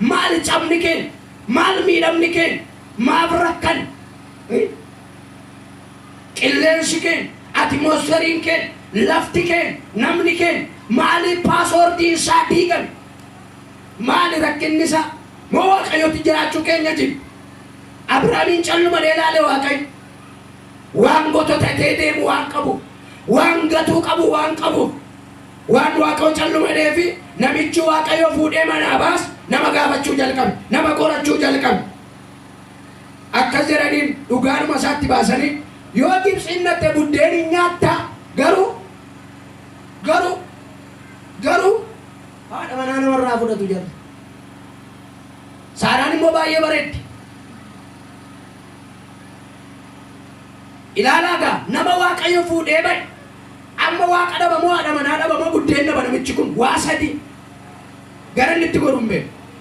Maali cabni keenya? Maal miidhamni keenya? Maaf rakkanna? Qilleensi keenya, atimoosferiin keenya, lafti keenya, namni keenya maaliif paasoordiin isaa diigame? Maali rakkinni isaa? Moo Waaqayyotti jiraachuu keenya jibbe? Abraamiin calluma jedhee ilaale Waaqayyo. Waan gototatee deemu waan qabuuf, waan gatuu qabu waan qabuuf, waan Waaqayyo calluma jedheefi namichi Waaqayyo fuudhee manaa baase nama gaafachuu jalqabe, nama qorachuu jalqabe. Akkas jedhaniin dhugaadhuma isaatti baasanii yoo Gibtsiin dhatte buddeen hin nyaatta garuu garuu garuu haadha manaa namarraa fudhatu jarri. Saaraan immoo baay'ee bareeddi. Ilaalaa gaa nama Waaqayyo fuudhee ba'e amma waaqa dhaba moo haadha manaa dhaba moo buddeen dhaba namichi kun waa sadii gara inni itti godhu hin beeku.